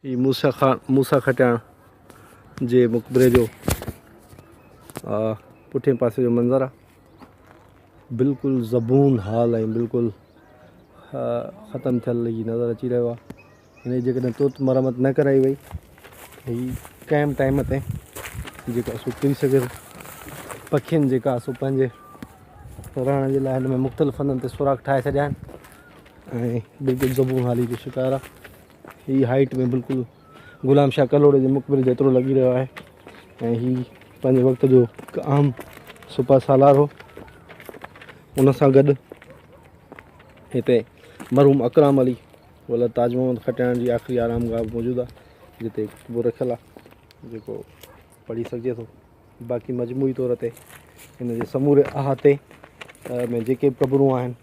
هي موسيٰ خان موسيٰ کٽياڻ جي مقبري جو پٺئين پاسي جو منظر آ. بلڪل زبون حال ۽ بلڪل ختم ٿيل هي نظر اچي رهيو آ. هن جي جيڪڏهن ترت مرمت نه ڪرائي وئي ته هي ڪنهن به ٽائيم تي جيڪو سو ڪري سگهي ٿو. پکين جيڪا سو پنهنجي رهڻ جي لاء هن ۾ مختلف هنڌن تي سوراخ ٺاهي ڇڏيا آهن ۽ بلڪل زبون حالي جو شڪار آ. هي هائيٽ ۾ بلڪل غلام شاهه ڪلهوڙي جي مقبري جيترو لڳي رهيو آهي ۽ هي پنهنجي وقت جو هڪ اهم سپهه سالار هو. ان سان گڏ هتي مرحوم اڪرام علي ولد تاج محمد کٽياڻ جي آخري آرامگاهه به موجود آهي، جتي ڪتبو رکيل آهي جيڪو پڙهي سگهجي ٿو. باقي مجموعي طور تي هن جي سموري احاطي ۾ جيڪي به قبرون آهن.